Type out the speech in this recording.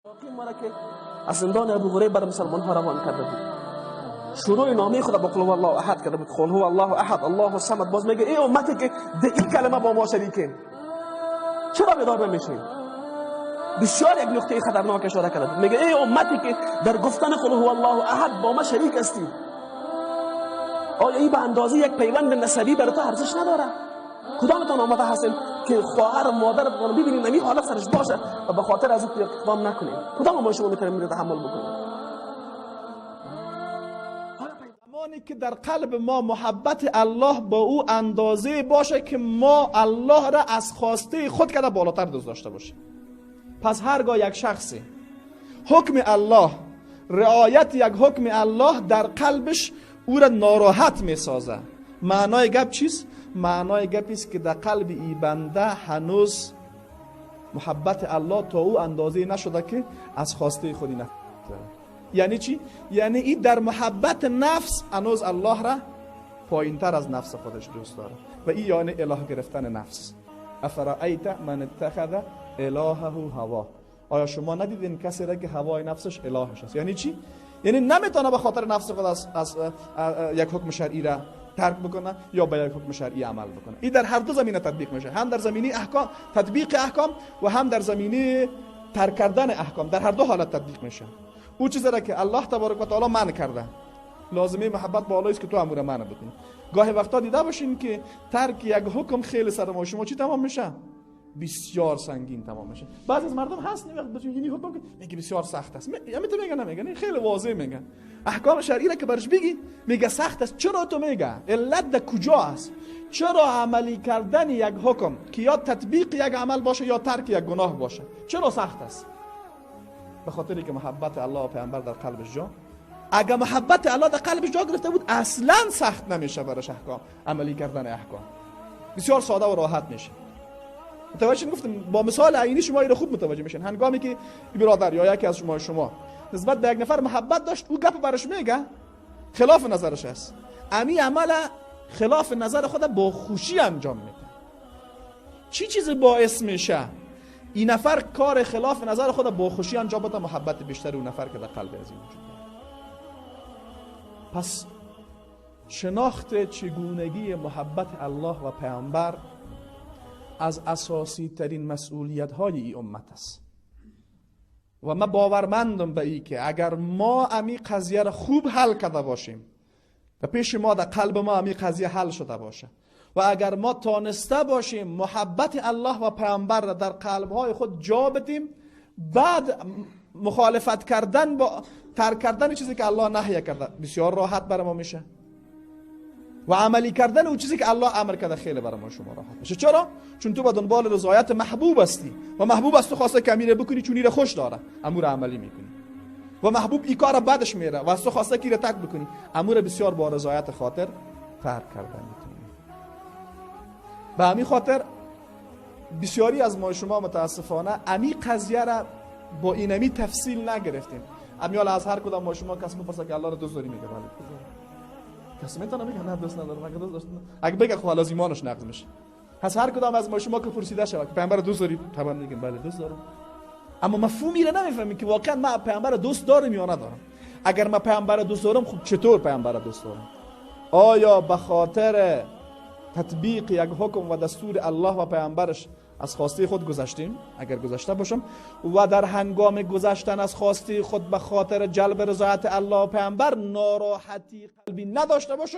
که از زندان ابو غریب بر مسلمان ها روان کرده بود، شروع نامه خود با قل هو الله احد کرده بود. قل هو الله احد الله الصمد. باز میگه ای امتی که در این کلمه با ما شریکین، چرا بیدار نمیشین؟ بسیار یک نقطه خطرناک اشاره کرده بود. میگه ای امتی که در گفتن قل هو الله احد با ما شریک هستی، آیا این به اندازه یک پیوند نسبی برای تو ارزش نداره؟ کدامتان آمده هستین که خواهر و مادر ببینیم نمی حالت سرش باشه و به خاطر از او اقدام نکنیم؟ کدام ما شما میتونیم تحمل بکنیم؟ زمانی که در قلب ما محبت الله با او اندازه باشه که ما الله را از خواسته خود کرده بالاتر دوست داشته باشیم. پس هرگاه یک شخصی حکم الله، رعایت یک حکم الله در قلبش او را ناراحت میسازه، معنای گپ چیست؟ معنای گپ است که در قلب ای بنده هنوز محبت الله تا او اندازه نشده که از خواسته خودی نه. یعنی چی؟ یعنی ای در محبت نفس هنوز الله را پایینتر از نفس خودش دوست داره و ای یعنی اله گرفتن نفس. افرأیت من اتخذ الهه هوا. آیا شما ندیدین کسی را که هوای نفسش الهش است؟ یعنی چی؟ یعنی نمیتونه به خاطر نفس خود از یک حکم شرعی را ترک بکنه یا به یک حکم شرعی عمل بکنه. این در هر دو زمینه تطبیق میشه، هم در زمینه احکام تطبیق احکام و هم در زمینه ترک کردن احکام، در هر دو حالت تطبیق میشه. او چیزی را که الله تبارک و تعالی منع کرده، لازمه محبت با الله است که تو امور منع بکنی. گاهی وقتا دیده باشین که ترک یک حکم خیلی سر ما شما چی تمام میشه؟ بسیار سنگین تمام میشه. بعضی از مردم هست وقت بهشون یعنی حکم که میگه بسیار سخت است، یعنی تو میگه نمیگه، خیلی واضح میگن احکام شرعی را که برش بگی میگه سخت است. چرا تو میگه؟ علت در کجا است؟ چرا عملی کردن یک حکم که یا تطبیق یک عمل باشه یا ترک یک گناه باشه چرا سخت است؟ به خاطری که محبت الله و پیامبر در قلبش جا. اگه محبت الله در قلبش جا گرفته بود اصلا سخت نمیشه براش احکام عملی کردن احکام، بسیار ساده و راحت میشه. متوجه گفتم با مثال عینی شما اینو خوب متوجه میشین. هنگامی که برادر یا یکی از شما نسبت به یک نفر محبت داشت، او گپ برش میگه خلاف نظرش است، امی عمل خلاف نظر خود با خوشی انجام میده. چی چیز باعث میشه این نفر کار خلاف نظر خود با خوشی انجام بده؟ محبت بیشتر اون نفر که در قلب از این وجود داره. پس شناخت چگونگی محبت الله و پیامبر از اساسی ترین مسئولیت های ای امت است و من باورمندم به ای که اگر ما امی قضیه را خوب حل کرده باشیم و پیش ما در قلب ما امی قضیه حل شده باشه و اگر ما تانسته باشیم محبت الله و پیامبر را در قلب های خود جا بدیم، بعد مخالفت کردن با ترک کردن چیزی که الله نهی کرده بسیار راحت بر ما میشه و عملی کردن اون چیزی که الله امر کرده خیلی برای ما شما راحت میشه. چرا؟ چون تو به دنبال رضایت محبوب هستی و محبوب از تو خواسته که امیر بکنی چون ایره خوش داره، امور عملی میکنی و محبوب این کار بعدش میره و از تو خواسته که ایره ترک بکنی، امور بسیار با رضایت خاطر ترک کردن میتونی. به همین خاطر بسیاری از ما شما متاسفانه امی قضیه را با اینمی تفصیل نگرفتیم. امیال از هر کدام ما شما کس میپرسه که الله را دوست داری، میگه بله. کسی میتونه بگه نه دوست ندارم؟ اگه دوست داشت اگه بگه خب از ایمانش نقض میشه. پس هر کدام از ما شما که پرسیده شود که پیامبر دوست داری، طبعا میگیم بله دوست دارم، اما مفهومی را نمیفهمیم که واقعا ما پیامبر دوست دارم یا ندارم. اگر ما پیامبر دوست دارم، خب چطور پیامبر دوست دارم؟ آیا به خاطر تطبیق یک حکم و دستور الله و پیامبرش از خواسته خود گذشتیم؟ اگر گذشته باشم و در هنگام گذشتن از خواسته خود به خاطر جلب رضایت الله و پیامبر ناراحتی قلبی نداشته باشم،